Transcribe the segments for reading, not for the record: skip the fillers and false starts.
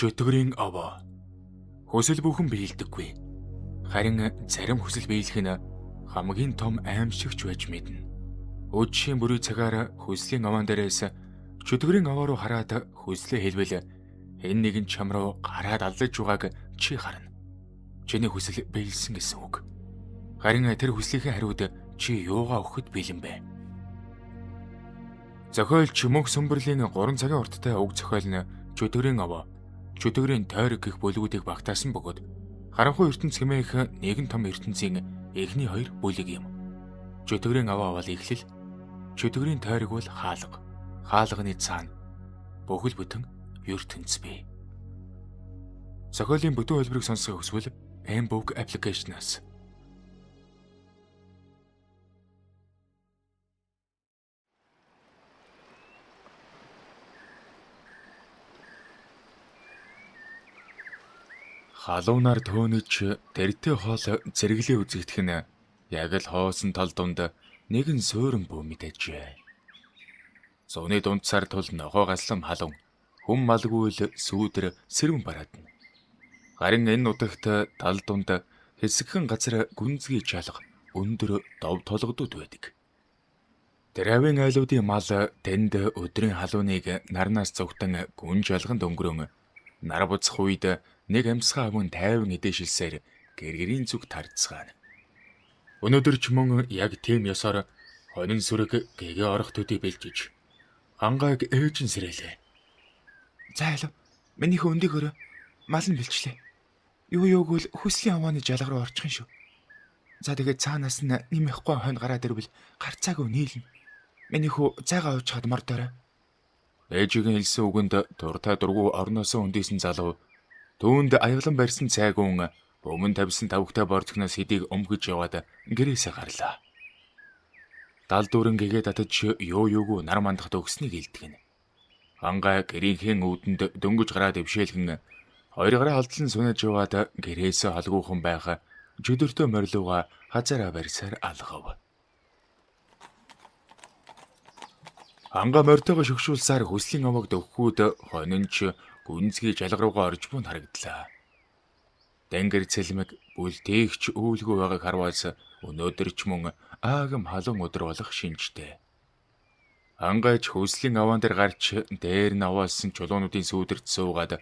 Чөтгөрийн овоо. Хүсэл бүхэн биелдэггүй. Харин зарим хүсэл биелэх нь хамгийн том аимшигч байж мэднэ. Өдшийн бүрий цагаар хүслийн овоон дээрээс чөтгөрийн овоо руу хараад хүслээ хэлбэл энэ нэгэн чам руу гараад аллаж байгааг чи харна. Чиний хүсэл биелсэн гэсэн үг. Харин тэр хүслийнхээ хариуд чи юугаа өгөхөд бэлэн бэ? Зохиолч Мөнх Сүмбэрлийн 3 цагийн урттай уг зохиол нь чөтгөрийн овоо, чөтгөрийн тойрог гэх бүлгүүдийг багтаасан бөгөөд харанхуй ертөнц хэмээх нэгэн том ертөнцийн эхний хоёр бүлэг юм. Чөтгөрийн овоо бол эхлэл, чөтгөрийн тойрог бол хаалга, хаалганы цаана бүхэл бүтэн ертөнц бий. Зохиолын бүтэн хувилбарыг сонсохыг хүсвэл M-Book application-аас. Халуунаар төөнөж дэртэй хоол зэрэглээ үзэгдэх нь яг л хоосон тал дунд нэгэн суурин бүү мэдэжээ. Зуны дунд сар тул нохоо гаслан халуун хүм малгүй л сүүдэр сэрвэн бараадна. Харин энэ нутагт тал дунд хэсэгхэн газар гүнзгий чалга өндөр дов толгодууд байдаг. Дравын айлуудын мал тэнд өдрийн халууныг нарнаас зүгтэн гүн жалганд өнгөрөн нар буцах үед нэг амьсгаа аван тайван эдээшилсээр гэргэрийн зүг тарцгаана. Өнөөдөр ч мөн яг тийм ёсоор хонин сүрэг гэгээ орох төдий бэлжиж хангааг ээж нь сэрээлээ. За алив. Миний хөө өндийг өрөө. Мал нь бэлчлээ. Юу юуг бол хүслийн авааны жалга руу орчих юм шүү. За тэгээд цаанаас нь нэмэхгүй хойно гараад ирвэл гарцаагүй нийлнэ. Миний хүү зайгаа уучхад мордорой. Ээжигийн хэлсэн үгэнд дуртай дургу орноосоо өндийсэн залуу түүнд аяглан барьсан цайгуун өмнө тавьсан тавигтай борцгноос хэдийг өмгөж яваад гэрээсээ гарлаа. Дал дүүрэн гэгээ татаж юу юугүй нар мандахад өгснийг илтгэн. Хангай гэрийнхээ өвдөнд дөнгөж гараад ившээлгэн хоёр гараа алдлан сунаж яваад гэрээсээ холгуухан байх чөдөртөө морилууга хазаараа барьсаар алгав. Ханга морьтойгоо шөгшүүлсээр хүслийн овоог дөхөхүүд хонинч гүнзгий жалга руугаа орж буун харагдлаа. Тэнгэр цэлмэг бүлтээгч үүлгүй байгааг харваас өнөөдөр ч мөн аагам халуун өдөр болох шинжтэй. Хангайч хүслийн аваан дээр гарч дээр нь овоолсон чулуунуудын сүүдэрт суугаад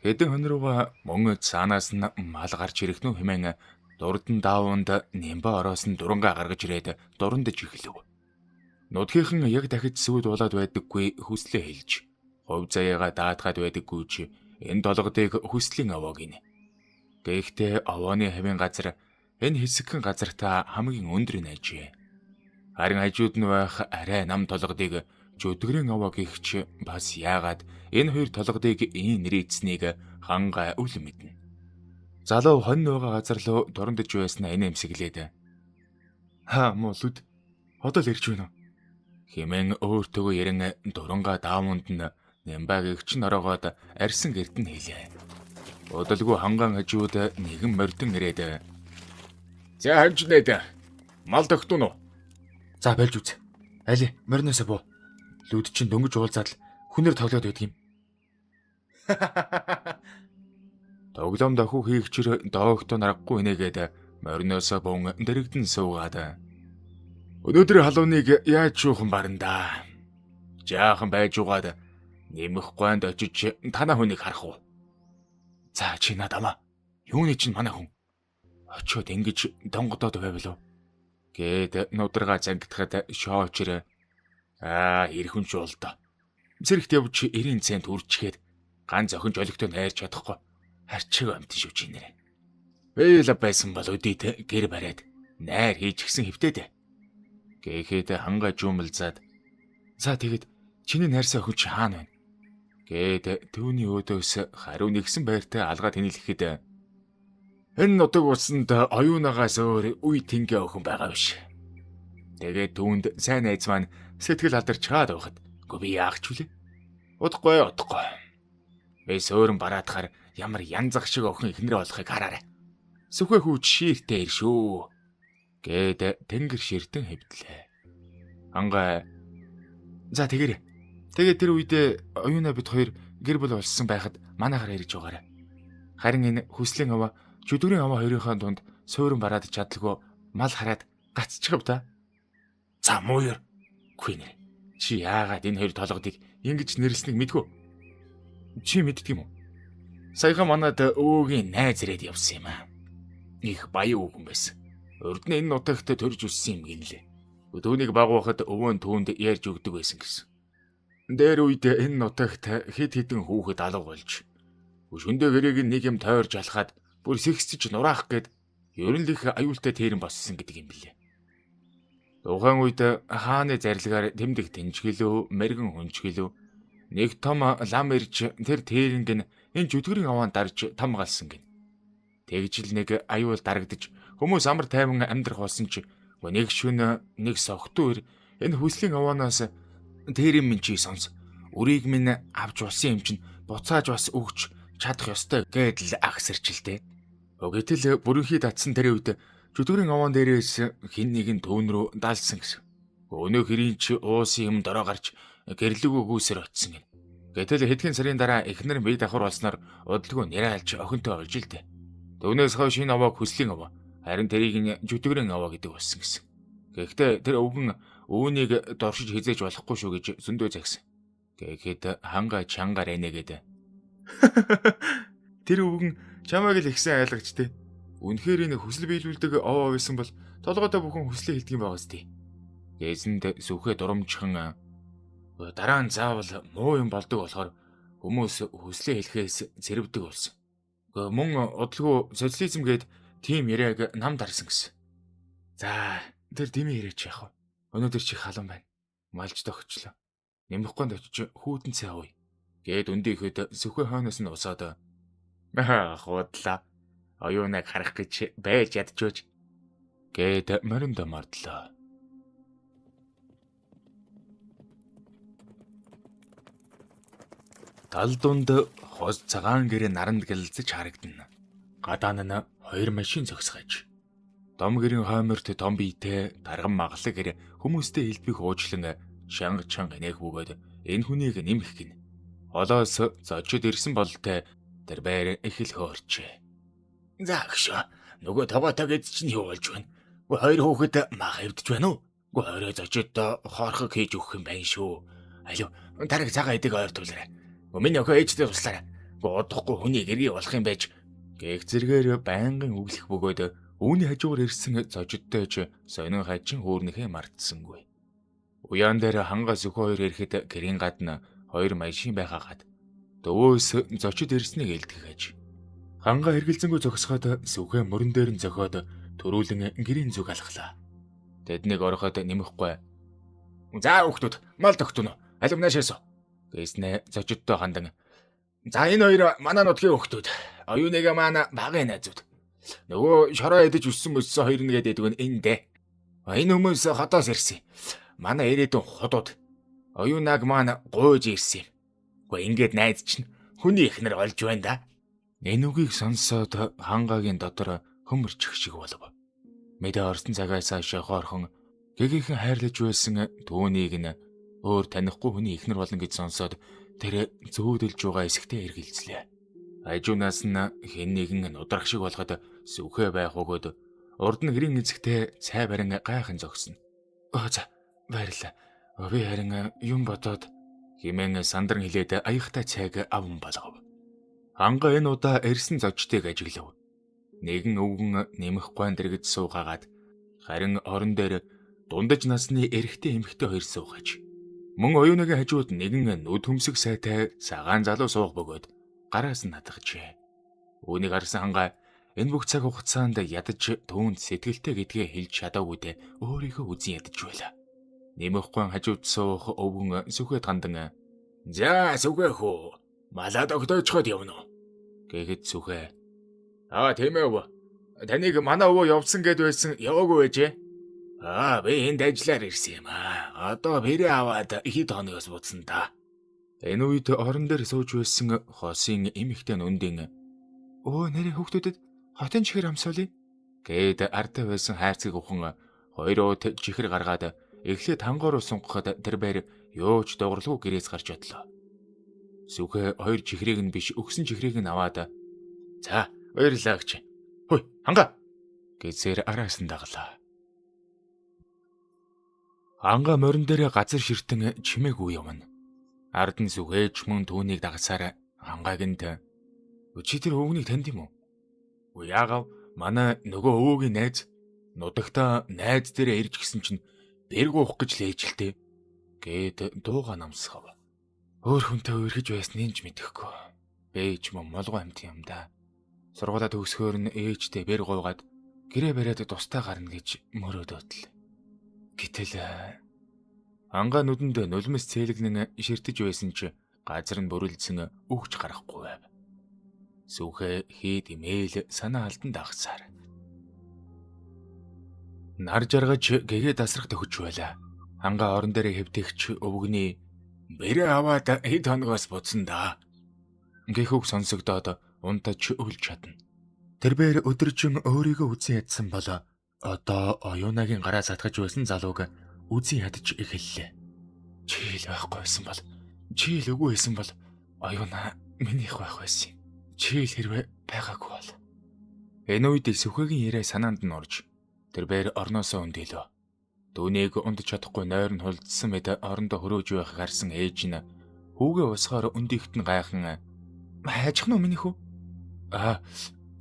хэдэн хон руугаа мөн цаанаас нь мал гарч ирэх нү хэмээн дурдан даавунд нимба ороос нь дурангаа гаргаж ирээд дурандж эхлэв. Нутгийнхан яг дахиж сүйд болоод байдаггүй хүслээ хэлж, хувь заяагаа даатгаад байдаггүй ч энэ толгодыг хүслийн овоо гинэ. Гэхдээ овооны хавийн газар энэ хэсэгхэн газартаа хамгийн өндөр нь ажээ. Харин хажууд нь байх арай нам толгодыг чөтгөрийн овоо гихч бас яагаад энэ хоёр толгодыг ийм нэрийцнийг хангай үл мэднэ. Залуу хонь байгаа газар руу дурандж байснаа инээмсэглээд "Хаа муу лүд. Одоо л ирж байна уу?" хэмээн өөртөөгөө ярин дурангаа даамунд нь Нямбаг эгч нь ороогоод арьсан гэрт нь хэлээ. Удалгүй хангаан хажууд нэгэн мордон ирээд "За ханжнээд мал тогтун уу?" За болж үз. Али мориноосоо буу. Лүд чинь дөнгөж уулзаад л хүнээр тоглоод байдаг юм. Тоглоом дохиу хийгчэр доогтон аргагүй инээгээд мориноосоо бун дэрэгдэн суугаад "Өнөөдөр халууныг яаж шүүхэн барна да. Жаахан байж угаад нэмэх гойнд очиж танаа хүнийг харах уу? За чи надамаа. Юуны чинь манай хүн? Очиод ингэж донгодоод байвал уу?" Гээд нударгаа зангидахад шоочр "Аа ирхэн ч бол доо. Зэрэгт явж 90 цент үрчгээд ганц охин жолигтой найрч чадахгүй харчиг амтэн шүү чи нэрэ. Бэла байсан бол өдийт гэр бариад найр хийчихсэн хэвтээд." Гэхэд ханга жумлзаад "За тэгэд чиний найрсан охин чи хаана байна?" Гээд түүний өөдөөс хариу нэгсэн байртай алгаа тэнэлэхэд "Энэ нутаг усанд оюунагаас өөр үе тэнгэ охин байгаа биш. Тэгээд түүнд сайн найз маань сэтгэл алдарчгаад байхад үгүй би яах ч вүлээ? Удахгүй удахгүй. Би сөөрөн бараадахаар ямар янзах шиг охин эхнэр болохыг хараарай. Сүхэ хүүч шииртэй ир шүү." Гээд тэнгэр ширтэн хэвдлээ. Хангай "За тэгэрэй. Тэгээд тэр үедээ оюуна бид хоёр гэр бүл болсон байхад манайхаар ирж байгаарай. Харин энэ хүслийн аваа чөдгөрийн аваа хоёрынхоо дунд суурин бараад чадалгүй мал хараад гацчихв та. За мууяр. Үгүй нэр. Чи яагаад энэ хоёр толгодыг ингэж нэрлсэнийг мэдгүй. Чи мэддэг юм уу? Саяхан манад өвөөгийн найз ирээд явсан юм аа. Их баян өвгөн байсан. Урд нь энэ нутагт төрж өссөн юм гинлээ. Түүнийг баг байхад өвөө нь түүнд ярьж өгдөг байсан гэсэн. Дээр үед энэ нутагт хэд хэдэн хүүхэд алга болж шөндөө гэрээг нэг юм тойрж алхаад бүр сэгсэж нураах гээд ер нь л их аюултай тэрэн боссон гэдэг юм билээ. Тухайн үед хааны зарилгаар тэмдэг тэнчгэлөө, мэрэгэн хүнчгэлөө нэг том лам ирж тэр тэрэнг нь энэ жүдгэрийн аваанд дарж тамгаалсан гин. Тэгжил нэг аюул дарагдаж хүмүүс амар тайван амьдрах болсон чи нэг шөнө нэг согтуу ир энэ хүслийн аваанаас тэрэн минь чи сонс. Үрийг минь авч болсон юм чинь буцааж бас өгч чадах ёстой гэдэл агсарчилтэй. Гэтэл бүрэнхий татсан тэр үед жүдгэрийн аваан дээрээс хин нэгэн төвн рүү даалсан гэсэн. Өнөө хэрийн чи уусын юм дорой гарч гэрлэгөө гүйсээр очсон гин. Гэтэл хэдхэн сарын дараа эхнэр бие давхар болсноор удалгүй нэрээ алж охинтой болж л дээ. Түүнээс хойш энэ авааг хүслийн аваа, харин тэрийг нь жүдгэрийн аваа гэдэг болсон гэсэн. Гэхдээ тэр өвгөн үүнийг доршиж хизээж болохгүй шүү гэж зөндөө загсан. Гэхэд ханга чангаар энэгээд. Тэр өвгөн чамайг л ихсэн айлгаж тээ. Үнэхээр энэ хүсэл биелүүлдэг овоо байсан бол толгойдоо бүхэн хүслээ хэлдэг юм байгаас тээ. Гэсэнд сүхээ дурамжхан дараа нь заавал муу юм болдог болохоор хүмүүс хүслээ хэлэхээс цэрвдэг болсон. Мөн удалгүй социализм гээд тийм яриаг нам дарсан гэсэн. За тэр дими яриач яах вэ? Өнөөдөр чи халуун байна. Малж тохичлоо. Нэмэхгүй очиж хүүтэн цай ууя. Гээд өндийхэд сүхээ хойноос нь усаад худлаа. Оюунаг харах гэж байж ядчууж гээд мориндо мордлоо. Тал дунд хос цагаан гэрээ наранд гэлзэж харагдана. Гадаана нь хоёр машин зогсгож. Том гэрийн хойморт том биетэй тарган маглаг гэр хүмүүстэй хэлбэх уучлан шанга чанга инээх бөгөөд энэ хүнийг нэмэх гин. Холоос зочид ирсэн бололтой тэр байр их л хөөрчээ. За гшөө нөгөө тогоотой гэд чинь юу болж байна? Үгүй хоёр хүүхэд мах эвдэж байна уу? Үгүй орой зочид хоорхог хийж өгөх юм байна шүү. Алив тараг цагаан эдэг ойр тулаарай. Миний охин ээжтэй туслаарай. Үгүй удахгүй хүний гэргий болох юм байж гэх зэргээр байнгын өглөх бөгөөд үүний хажуугаар ирсэн зочидтой ч сонин хачин хөөрнөхөө мартсангүй. Уяан дээр ханга сүхөө хоёр ирэхэд гэрийн гадна хоёр машин байхаагаад дөвөөс зочид ирснийг элтгэхэж. Ханга хэргэлзэнгүй зогсоход сүхээ мөрөн дээр нь зохиод төрүүлэн гэрийн зүг алхлаа. Тэднийг ороход нэмэхгүй. За хүүхдүүд мал тогтно. Алив наашаасо. Гэснэ зочидтой хандан. За энэ хоёр манай нутгийн хүүхдүүд. Оюуныг маань багын найзууд. Нөгөө шороо идэж өссөн мөссөн хоёр нэгэд байдаг нь энэ дээ. Энэ хүмүүс хотоос ирсэн. Манай ирээдүйн худууд. Оюунаг маань гуйж ирсэн юм. Гэхдээ ингээд найз чинь хүний ихнэр олж байна да. Энэ үгийг сонсоод хангагийн дотор хөмөрчих шиг болов. Мэдээ орсон цагаас хойш хоорхон гэгэхэн хайрлаж байсан түүнийг нь өөр танихгүй хүний ихнэр болно гэж сонсоод тэр зөөдөлж байгаа эсэхтэй эргэлзлээ. Хажуунаас нь хэн нэгэн нудрах шиг болоход сүхээ байх өгөөд урд нь гэрийн эзэгтэй цай барин гайхан зогсно. Оо за баярлалаа. Би харин юм бодоод хэмээн сандран хилээд аяхтай цайг аван болгов. Ханга энэ удаа эрсэн зочдыг ажиглав. Нэгэн өвгөн нэмэх гойн дэргэд суугаагаад харин орон дээр дундаж насны эрэгтэй эмэгтэй хоёр суугаж. Мөн оюуныгийн хажууд нэгэн нүд хөмсөг сайтай цагаан залуу суух бөгөөд гараас нь хатгажээ. Үүнийг харсан ханга энэ бүх цаг хугацаанд ядаж түүнд сэтгэлтэй гэдгээ хэлж чадаагүйдээ өөрийгөө үзэн ядаж байлаа. Нэмэхгүй хажууд суух өвгөн сүхэд хандан "За сүхээ хөө малаа тогтоочход явна уу?" гэхэд сүхээ "Аа тийм ээ өвөө. Таныг манай өвөө явсан гэд байсан яваагүй байжээ. Аа би энд ажиллаар ирсэн юм аа. Одоо бэрээ аваад хэд хоногоос буцсан та." Энэ үед орон дээр сууж байсан хосын эмэгтэй нүндэн "Өө нэрээ хүүхдүүдэд хотын чихэр амсуулъя" гээд ардаа байсан хайрцаг ухан хоёр уут чихэр гаргаад эхлээд хангоор сунгахад тэр байр юу ч дугарлгүй гэрээс гарч одлоо. Сүхэ хоёр чихрийг нь биш өгсөн чихрийг нь аваад "За, баярлалаа гэж. Хөөе, хангаа" гэсээр араас нь даглаа. Ангаа морин дээр газар ширтэн чимээгүй явна. Ард нь сүхэж мөн түүнийг дагасаар хангааг нь "Чи тэр өвгнийг танд юм уу?" "Яагав манай нөгөө өвөөгийн найз нудагта найз дээрээ ирж гисэн чинь бэрг уух гэж лээжилтэй" гээд дууга намсгав. Өөр хүнтэй үерхэж байсныг ч мэдэхгүй. Бэж мөн молгоо амт юм да. Сургуулаа төгсгөөр нь ээжтэй бэр гуйгаад гэрээ бариад тустай гарна гэж мөрөөдөөдөл. Гэтэл ангаа нүдэнд нулимс цээлэгнэн ширтэж байсан чи газар нь бүрэлдсэн өгч гарахгүй байв. Сүхэ хийд имэйл санаа алдан дагсаар. Нар жаргаж гэгээ дасрах төхөж байлаа. Ангаа орон дээр хэвтэгч өвгөний "Бэрээ аваад хэд хоногоос буцсан да" гэх үг сонсогдоод унтаж өлж чадна. Тэрбээр өдөржин өөрийгөө үзэн ядсан бол одоо оюунагийн гараа сатгаж байсан залууг үзэн ядаж эхэллээ. Чийл байхгүй байсан бол, чийл үгүй байсан бол оюуна минийх байх байсан юм. Чийл хэрвээ байгаагүй бол. Энэ үед сүхэгийн яриа санаанд нь орж тэрбээр орноосоо өндөлөө. Түүнийг ундж чадахгүй нойр нь хулдсан мэт орондоо хөрөөж байхыг харсан ээж нь хүүгээ усгаар өндийгт нь гайхан "Хайчих нь уу миний хүү?" "Аа,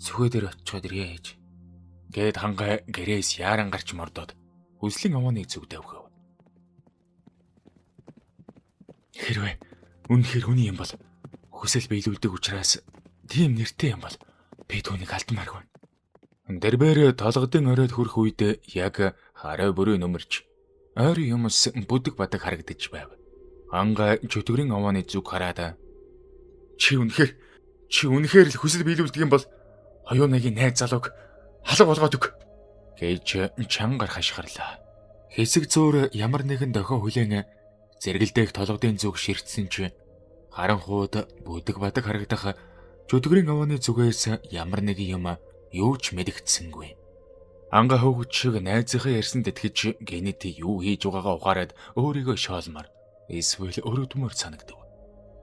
сүхээ дээр очиход ирье ээж" гээд хангаа гэрээс яаран гарч мордоод хүслийн овооны зүг давхив. Хэрвээ үнэхээр хүний юм бол хүсэл биелүүлдэг учраас тийм нэртэй юм бол би түүнийг алдмааргүй. Дэрбээр толгодын оройд хүрэх үед яг харай бүрээ нөмөрч ойрын юмс бүдэг бадаг харагдаж байв. Анга чөтгөрийн овооны зүг хараад Чи үнэхээр л хүсэл биелүүлдэг юм бол оюунагийн найз залууг халга болгоод өг" гэж чангаар хашгирлаа. Хэсэг зуур ямар нэгэн дохио хүлээн зэрэгэлдээх толгодын зүг ширтсэн чи харанхууд бүдэг бадаг харагдах чөтгөрийн овооны зүгээс ямар нэгэн юм юу ч мэдэгдсэнгүй. Анга хөөгч шиг найзынхаа ярьсанд итгэж гэнэт юу хийж байгаагаа ухаарад өөрийгөө шоолмор эсвэл өрөвдмөр санагдав.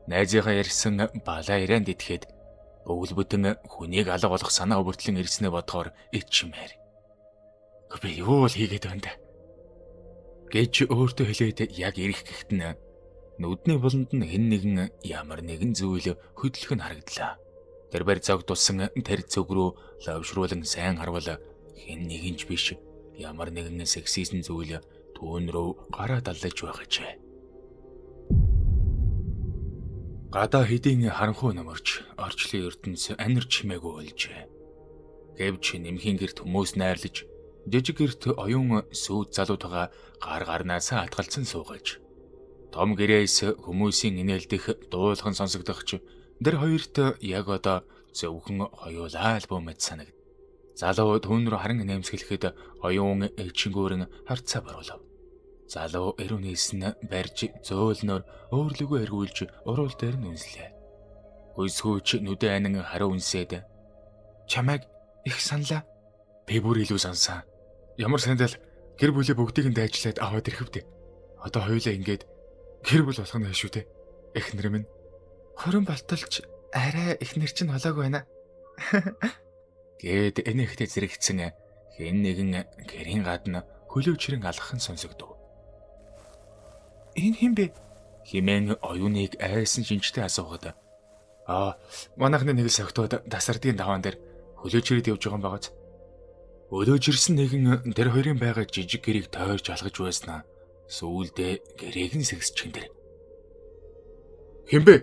Найзынхаа ярьсан балаа ярианд итгэхэд өвөл бүтэн хүнийг алга болох санаа өвөртлөн ирснээ бодохоор ичмээр. Би юу л хийгээд байна да гэж өөртөө хэлээд яг ирэх гэхэд нь нүдний буланд нь хэн нэгэн ямар нэгэн зүйл хөдлөх нь харагдлаа. Тэрбээр зогдулсан тэр зүг рүү лавшруулан сайн харвал хэн нэгэн ч биш ямар нэгэн сексизм зүйл түүн рүү гараа даллаж байгаажээ. Гадаа хэдийн харанхуй нөмөрч орчлын ертөнц анир чимээгүй болжээ. Гэвч нэмхийн гэрт хүмүүс найрлаж жижиг гэрт оюун сүйд залуутайгаа гар гарнаасаа атгалцсан суугаж. Том гэрээс хүмүүсийн инээлдэх дуулган сонсогдох ч тэр хоёрт яг одоо зөвхөн хоёулаа л бүүмэд санагд. Залуу түүн рүү харан нэмсгэлэхэд оюун эгчингүүрэн харцаа баруулав. Залуу эрүүнээс нь барьж зөөлнөөр өөрлөгөө эргүүлж уруул дээр нь үнслээ. Хөлсгөөч нүдэ анин хариу үнсээд "Чамайг их саналаа. Би бүр илүү сансан. Ямар сандал гэр бүлээ бүгдийг нь дайчлаад аваад ирэх вдэ. Одоо хоёулаа ингээд гэр бүл болох нь шүү дээ. Эхнэр минь хөрөн болтолч арай эхнэр чинь болоогүй байна" гээд энэхтэй зэрэгцэн хэн нэгэн гэрийн гадна хөлөө чирэн алхах нь сонсогдов. "Энэ хэн бэ?" хэмээн оюуныг айсан шинжтэй асуухад "Аа, манайхны нэг л согтууд дасардгийн даваан дээр хөлөө чирээд явж байгаа юм байгааз." Өлөөж ирсэн нэгэн тэр хоёрын байгаа жижиг гэрийг тойрч алгаж байснаа сүүлдээ гэрээг нь сэгсчихэн тэр. "Хэн бэ?"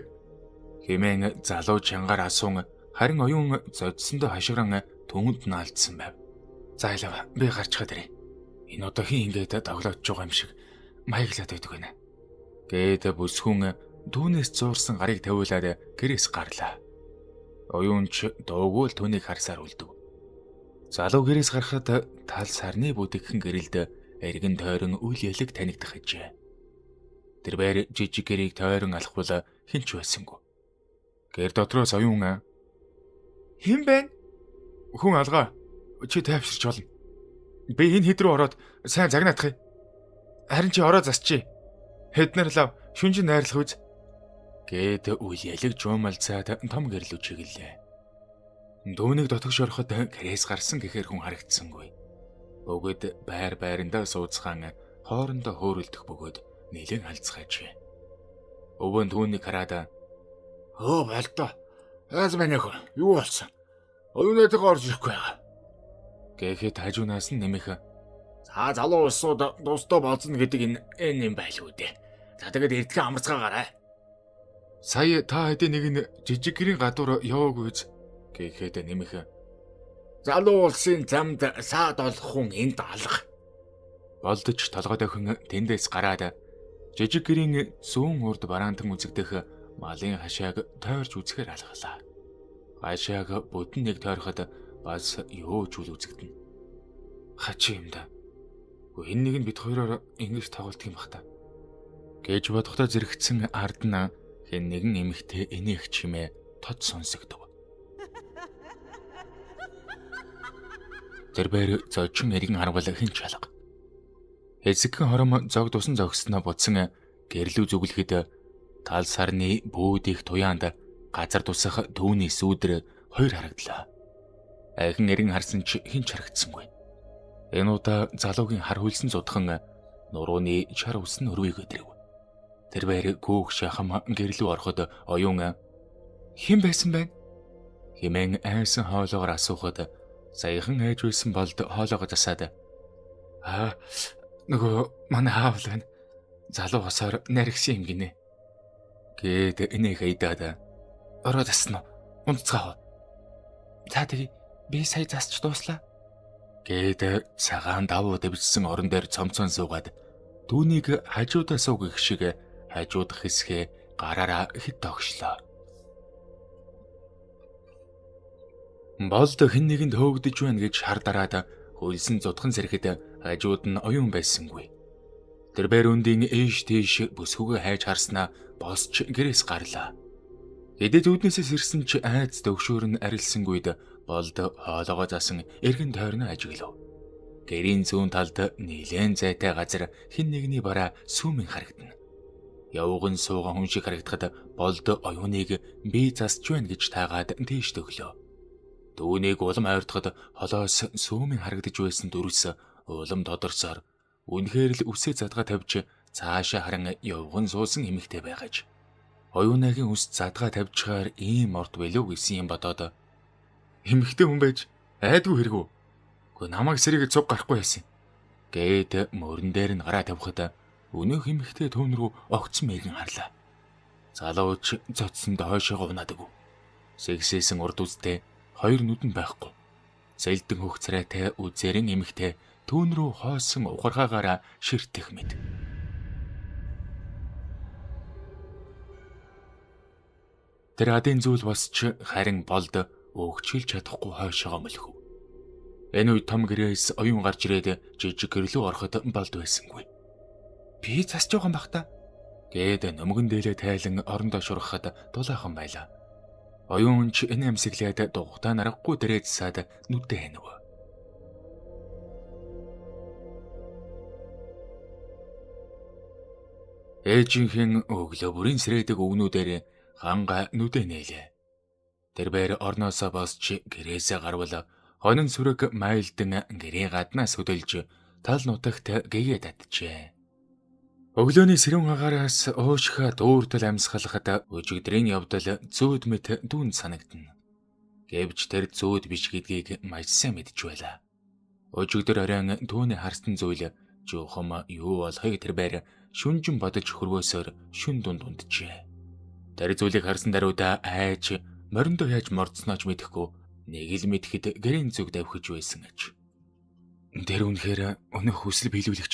хэмээн залуу чангаар асуун харин оюун зодсондоо хашгиран түүнд наалдсан байв. "За илав, би гарчхаад ирье. Энэ одоо хин ингээд тоглоодж байгаа юм шиг маяглаад байдаг байна" гээд бүсгүн түүнээс зуурсан гарыг тавиулаад гэрээс гарлаа. Оюунч дуугүй л түүнийг харсаар үлдэв. Залуу гэрээс гарахад тал сарны бүдэгхэн гэрэлд эргэн тойрон үл ялэг танигдах гэжээ. Тэрбээр жижиг гэрийг тойрон алхвал хэн ч байсангүй. Гэр дотроос оюун "Хэн бэ? Хүн алгаа. Чи тайвширч болно. Би энэ хэд рүү ороод сайн загнаадах юм. Харин чи ороо засчий. Хэднэр лав шүнжин найрлах үз. Гээд үл ялэг жуумалцаад том гэрлүү чиглэлээ. Дүүнийг дотогш ороход гэрээс гарсан гэхээр хүн харагдсангүй. Бөгөөд байр байрандаа сууцгаан хоорондоо хөөрөлдөх бөгөөд нэлээд халдцгаажээ. Өвөн түүнийг хараад "Өө болдоо. Аз манайх юу болсон? Оюунатайгаа орж ирэхгүй байгаа." Гэхэд хажуунаас нь нэмэх "За залуу улсууд дустай болзно гэдэг энэ юм байлгүй дээ. За тэгээд эрдхэн амарцгаагаарай." Сая та хэдийн нэг нь жижиг гэрийн гадуур яваагүй биз гэхэд нэмэх "Залуу улсын замд саад олох хүн энд алга." Болдож толгой дохин тэндээс гараад жижиг гэрийн зүүн урд бараантан үзэгдэх малын хашааг тойрч үзэхээр алхалаа. Хашааг бүтэн нэг тойроход бас юу ч үл үзэгдэнэ. Хачи юм да. Гэхдээ энэ нэг нь бид хоёроор ингэж тоглолтго юм бах та. Гэж бодохдоо зэрэгцэн ард нь хэн нэгэн эмэгтэй инээх чимээ тод сонсогдов. Тэр бээр зочин эргэн харвал хэн ч алга. Хэсэгхэн хором зог дусан зогсноо буцсан гэрлүү зүглэхэд тал сарны бүүд их туяанд газар тусах түүний сүүдэр хоёр харагдлаа. Ахин эргэн харсан ч хэн ч харагдсангүй. Энэ удаа залуугийн хар хөлсөн зудхан нурууны чар ус нь өрвийг өдрөв. Тэр байр гүүх шахам гэрлүү ороход оюун "Хэн байсан бэ?" хэмээн айсан хоолоогоор асуухад саяхан айж байсан болд хоолоогоо засаад "Аа, нөгөө манай аав л байна. Залуу хосоор наригсан юм гинэ." Гээд инех айдаад "Ороо засна уу? Унтцгаав. За тэгье. Би сая засч дууслаа." Гээд цагаан давуу дэвжсэн орон дээр цомцон суугаад түүнийг хажуудаа сууг гэх шиг хажуудах хэсгээ гараараа хэд тогшлоо. Болд хэн нэгэнд хөөгдөж байна гэж хар дараад хөлсөн зудхан зэрэхэд хажууд нь оюун байсангүй. Тэр бээр өндийн ээш тийш бүсгүйгээ хайж харснаа босч гэрээс гарлаа. Хэдий зүуднээсээ сэрсэн ч айц төгшөөр нь арилсангүйд болд хоолоогоо засан эргэн тойрноо ажиглав. Гэрийн зүүн талд нилээн зайтай газар хэн нэгний бараа сүүмэн харагдана. Явган сууган хүн шиг харагдахад болд оюуныг би засч байна гэж таагаад тийш төглөө. Түүнийг улам ойртоход холоос сүүмэн харагдаж байсан дүрс улам тодорсоор үнэхээр л үсээ задгаа тавьж цаашаа харан явган суусан эмэгтэй байгаж. Оюунагийн үс задгаа тавьчихаар ийм орд билүү гэсэн юм бодоод эмэгтэй хүн байж айдгүй хэрэгүү. Гэхдээ намайг сэрийгээ цуг гарахгүй байсан. Гээд мөрөн дээр нь гараа тавихад өнөөх эмэгтэй түүн рүү огцом эргэн харлаа. Залууч зодсонд хойшоогоо унаад өгөв. Сэгсээсэн урд үзтэй хоёр нүдэн байхгүй. Зэлдэн хөх царайтай үзээрэн эмэгтэй түүн рүү хоосон ухархаагаараа ширтэх мэт. Тэр адын зүйл босч харин болд өөгчилж чадахгүй хойшоогоо мөлхөв. Энэ үед том гэрээс оюун гарч ирээд жижиг гэрлүү ороход болд байсангүй. "Би засч байгаа юм бах та." Гээд нөмгөн дээлээ тайлан орондоо шургахад дулаахан байлаа. Оюун ч энэ амсиглээд дугтаа нарахгүй дээрээ засаад нүдээ ханив. Ээжийнхэн өглөө бүрийн сэрээдэг өвгнүүдээр ханга нүдээ нээлээ. Тэр бээр орноосоо босч гэрээсээ гарвал хонин сүрэг майлдан гэрээ гаднаас хөдөлж тал нутагт гэгээ татжээ. Өглөөний сэрүүн агаараас уушхаа дүүртэл амьсгалахад өжигдрийн явдал зүүд мэт дүнд санагдана. Гэвч тэр зүүд биш гэдгийг маш сайн мэдж байлаа. Өжигдөр оройн түүний харсан зүйл жуухам юу болохыг тэр байр шүнжин бодож хөрвөөсөөр шүн дунд унджээ. Тэр зүйлийг харсан даруйда айж мориндоо яаж мордсноо ч мэдэхгүй нэг л мэдэхэд гэрийн зүг давхиж байсан аж. Тэр үнэхээр өнөөх хүсэл биелүүлэгч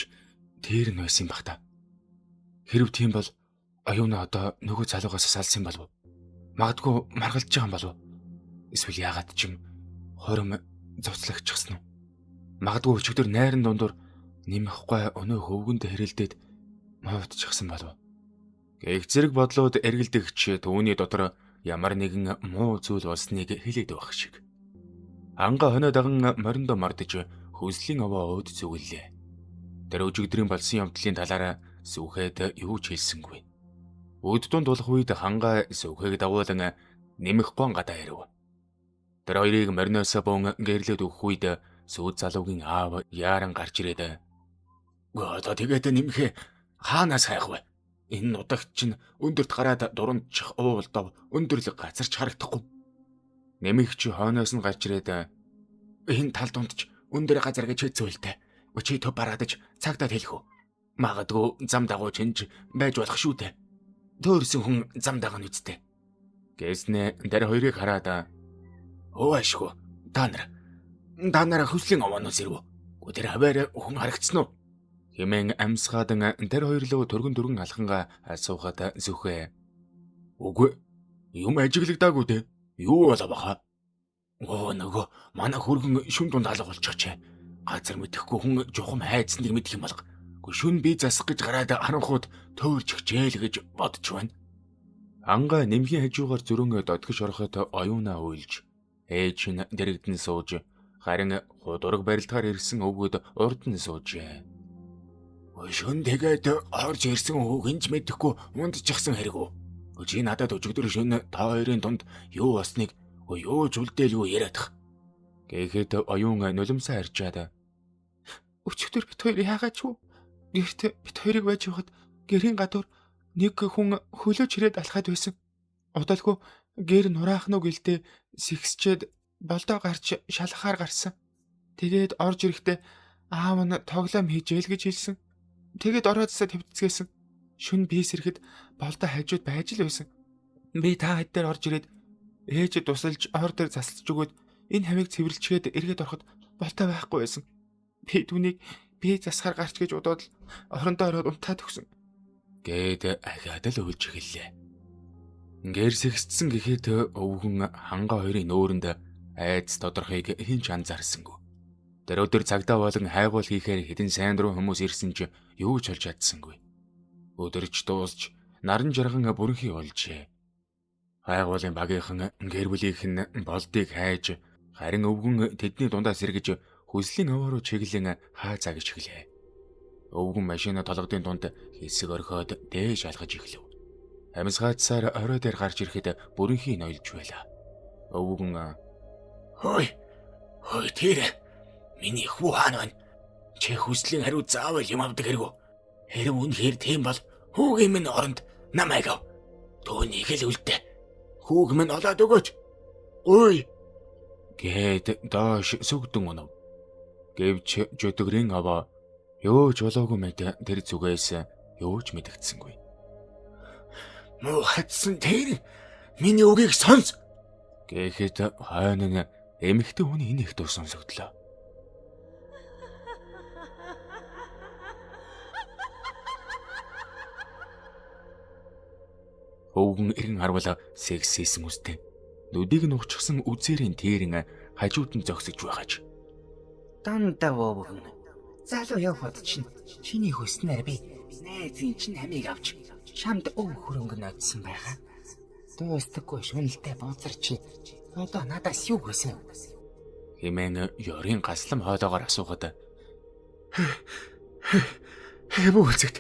тэр нь байсан юм бах та. Хэрв тийм бол оюуна одоо нөгөө залуугаас салсан болов уу? Магадгүй маргалдж байгаа юм болов уу? Эсвэл яагаад ч юм хором зуцлагчсан уу? Магадгүй өчигдөр найран дундуур нэмэхгүй өнөө хөвгөнд хэрэлдээд муудчихсан болов уу? Гэх зэрэг бодлууд эргэлдэгч түүний дотор ямар нэгэн муу зүйл болсныг хэлээд байх шиг. Анга хоноо даган мориндоо мордож хөлслийн овоо өөд зүгэллээ. Тэр өжигдрийн болсон явдлын талаараа сүхэд юу ч хэлсэнгүй. Үд дунд болох үед хангаа сүхэг дагуулan нэмэх гон гадаа ирэв. Тэр хоёрыг мориноос бун гэрлээд өгөх үед сүйд залуугийн аав яаран гарч ирээд "Одоо тэгээд нэмхээ хаанаас хайх вэ? Энэ нутагт чинь өндөрт гараад дурамдчих уулдав өндөрлөг газарч харагдахгүй." Нэмэгч хойноос нь гарч ирээд "Энэ тал дунд ч өндөр газар гэж хэцүүлтэй. Чи төв бараадаж цагдаад хэлэх үү? Магадгүй зам дагуу чинж байж болох шүү дээ. Төөрсөн хүн зам дагна үсттэй." Гэснэ дээр хоёрыг хараад "Өө ашгүй. Та нар хөслийн овооноос ирв. Гү тэр хаваар хүн харагдсан уу?" Хэмээн амьсгаадан тэр хоёрлоо төргөн төргөн алхангаа асуухад зүхээ. "Үгүй. Юм ажиглагдаагүй дээ. Юу болоо баха? Өө нөгөө манай хөргөн шүн дунд алга болчихжээ. Газар мэдэхгүй хүн жухам хайцсныг мэдэх юм алга. Гү шүн би засах гэж гараад харанхууд төөрч хичээл гэж бодож байна." Ангаа нэмхийн хажуугаар зөрөн додгож ороход оюунаа уйлж ээж нь дэрэгдэн сууж харин худург барилдахаар ирсэн өвгөд урд нь суужээ. "Шүн тэгээд орж ирсэн хүүг хинч мэдэхгүй унтчихсан хэрэг үү? Чи надад өчигдөр шөнө та хоёрын дунд юу болсныг юу ч үлдээлгүй яриадах." Гэхэд оюун нулимсаа арчаад "Өчигдөр бит хоёр яагаад ч вэ? Гэрт бит хоёрыг байж явахад гэрийн гадуур нэг хүн хөлөө чирээд алхаад байсан. Удaalгүй гэр нураах нь гэлдээ сэгсчээд болдоо гарч шалгахаар гарсан. Тэгээд орж ирэхдээ аав нь тоглоом хийжээл гэж хэлсэн. Тэгээд ороодсоо твдцгээсэн. Шүн би сэрэхэд болдоо хажууд байж л байсан. Би та хэд дээр орж ирээд ээж тусалж ор дээр засалж өгөөд энэ хавийг цэвэрлчгээд эргээд ороход болдоо байхгүй байсан. Би түүнийг би засахаар гарч гэж удаад л орондоо ороод унтаад өгсөн." Гээд ахиад л уйлж эхэллээ. Гэр сэгсдсэн гэхэд өвгөн хангаа хоёрын нөөрөнд айц тодорхойг хэн ч анзаарсангүй. Тэр өдөр цагдаа болон хайгуул хийхээр хэдэн сайн дурын хүмүүс ирсэн ч юу ч олж чадсангүй. Өдөрч дуусч наран жарган бүрэнхий болжээ. Хайгуулын багийнхан гэр бүлийнх нь болдыг хайж харин өвгөн тэдний дундаас эргэж хүслийн аваа руу чиглэн хаа цаг эхлэв. Өвгөн машина толгодын дунд хэсэг орхиод дээш алхаж эхлэв. Амьсгаадсаар орой дээр гарч ирэхэд бүрэнхий ноёлж байлаа. Өвгөн "Хой. Хой тэр миний хүү хаана байна? Чи хүслийн хариу заавал юм авдаг хэрэг үү? Хэрэг үнэхээр тийм бол хүүгийн минь оронд намайг ав. Түүнийг л үлдээ. Хүүг минь олоод өгөөч. Гуй." Гээд доош сүгдэн унав. Гэвч жөдгөрийн аваа юу ч болоогүй мэт тэр зүгээс юу ч мэдэгдсэнгүй. "Муу хатсан тэр миний үгийг сонс." Гэхэд хойно нь эмэгтэй хүний инех дуу сонсогдлоо. Өвгөн эргэн харвал секссэн үстэй. Нүдийг нь ухчихсан үзээрийн тэрэн хажууд нь зогсож байгаач. "Дандаа өвгөн. Залуу явхад чинь чиний хүснээр би найзын чинь амийг авч чамд өв хөрөнгө нодсон байгаа. Дуустдаггүй шүнэлтэй бозар чи одоо надаас юу хүсэв?" Хэмээн ёрийн гаслам хоолоогоор асуухад "Хэвүүлзэгт."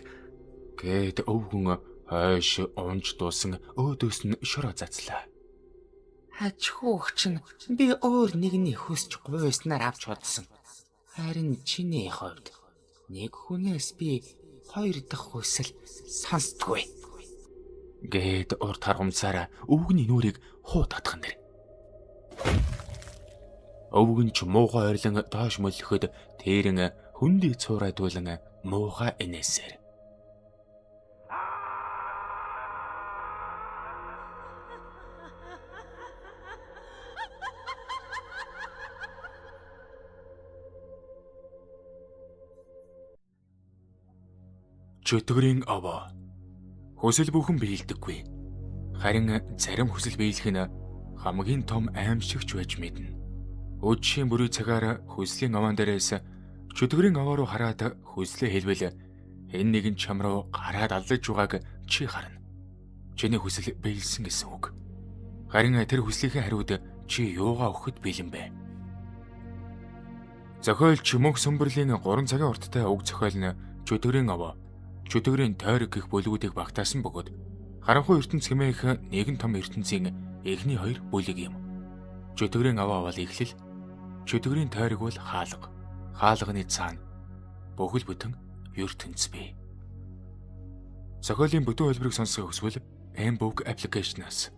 Гээд өвгөн хойш унж дуусан өөдөөс нь шороо зацлаа. "Хаж хүүх чинь би өөр нэгний хүсч гуйснаар авч бодсон. Харин чиний хувьд нэг хүнээс би хоёр дахь хүсэл сонсдгүй." Гээд урт харгамсаараа өвгөний нүрийг хуу татхан дэр. Өвгөн ч муухай ойрлон доош мөллөхөд тэрэн хөндий цуурайдуулан муухай инээсээр. Чөтгөрийн овоо. Хүсэл бүхэн биелдэггүй. Харин зарим хүсэл биелэх нь хамгийн том аимшигч байж мэднэ. Өдшийн бүрий цагаар хүслийн овоон дээрээс чөтгөрийн овоо руу хараад хүслээ хэлвэл энэ нэгэн чам руу гараад аллаж байгааг чи харна. Чиний хүсэл биелсэн гэсэн үг. Харин тэр хүслийнхээ хариуд чи юугаа өгөхөд бэлэн бэ? Зохиолч Мөнх Сөмбөрлийн 3 цагийн урттай уг зохиол нь чөтгөрийн овоо, чөтгөрийн тойрог гэх бүлгүүдийг багтаасан бөгөөд Харанхуй ертөнц хэмээх нэгэн том ертөнцийн эхний хоёр бүлэг юм. Чөтгөрийн аваа бол эхлэл, чөтгөрийн тойрог бол хаалга. Хаалганы цаана бүхэл бүтэн ертөнц бий. Зохиолын бүтэн хувилбарыг сонсохыг хүсвэл Mbook application-аас